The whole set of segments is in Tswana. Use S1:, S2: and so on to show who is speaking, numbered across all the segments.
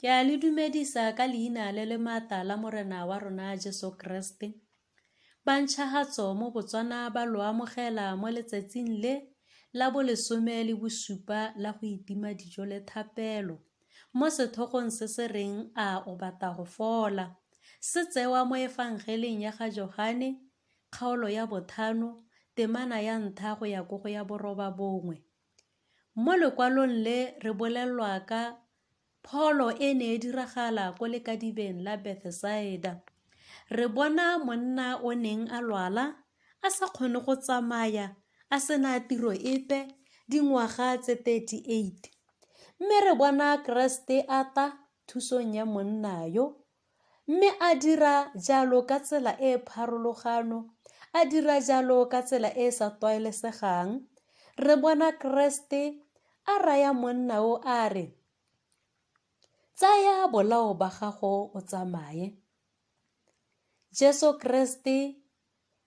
S1: Ke a le dumedisa ka leina le le maatla la Morena wa rona Jesu Kreste. Bantšhahatso mo Botswana ba lo amogela mo letsatsing le la bolesome le bosupa la go itima dijo le thapelo mo sethogong se se reng A o Batla go Fola? Se tsewa mo Efangeleng ya ga Johane, kgaolo ya bothano, temana ya ntlha go ya ko go ya borobabongwe. Mo lekwalong le re bolelelwa ka pholo e ne e diragala ko lekadibeng la Bethesaida. Re bona monna o neng a lwala, a sa kgone go tsamaya, a sena tiro epe, dingwaga tse 38. Mme re bona Keresete a tla thusong ya monna yo, Mme a dira jalo ka tsela e e pharologano, a dira jalo ka tsela e e sa tlwaelesegang. Re bona Keresete a raya monna o a re, Tsaya bolao ba gago o tsamaye. Jesu Keresete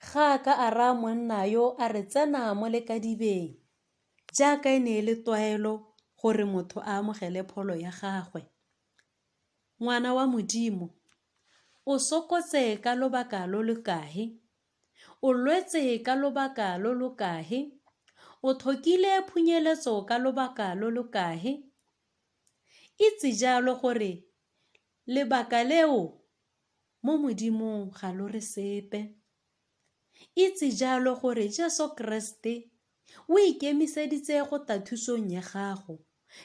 S1: ga a ka a raya monna yo a re tsena mo lekadibeng, jaaka e ne e le tlwaelo gore motho a amogele pholo ya gagwe. Ngwana wa Modimo, o sokotse ka lobaka lo lo kae? O lwetse ka lobaka lo lo kae? O thokile phunyeletso ka lobaka lo lo kae? Itse jalo gore lebaka leo mo Modimong ga lo re sepe. Itse jalo gore Jesu Keresete o ikemiseditse go tla thusong ya gago.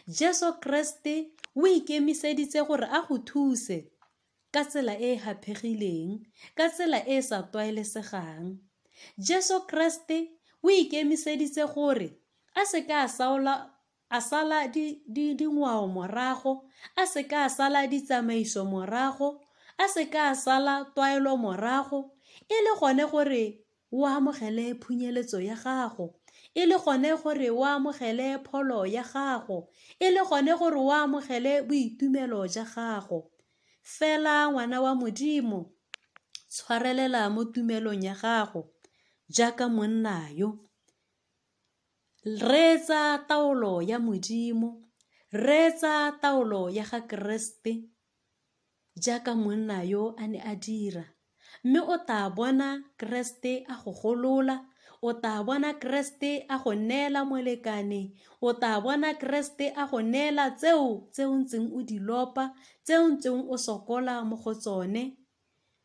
S1: Jesu Keresete o ikemiseditse gore a go thuse ka tsela e e haphegileng, ka tsela e e sa tlwaelesegang. Jesu Keresete o ikemiseditse gore a se ka a saola a sala di, di, dingwao morago, a se ka a sala ditsamaiso morago, a se ka a sala tlwaelo morago, e le gone gore o amogele phunyeletso ya gago, e le gone gore o amogele pholo ya gago, e le gone gore o amogele boitumelo ja gago. Fela ngwana wa Modimo, tshwarelela mo tumelong ya gago jaaka monna yo. Reetsa taolo ya Modimo, reetsa taolo ya ga Keresete jaaka monna yo a ne a dira. Mme o tla bona Keresete a go golola, o tla bona Keresete a go neela molekane, o tla bona Keresete a go neela tseo tse o ntseng o di lopa, tse o ntseng o sokola mo go tsone.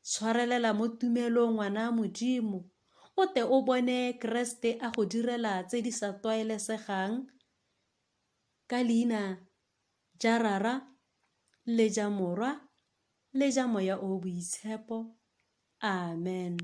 S1: Tshwarelela mo tumelong ngwana Modimo, o te o bone Kreste a go direla tse di sa tlwaelesegang ka leina ja Rara le ja Morwa le ja Moya o o Boitshepo. Amen.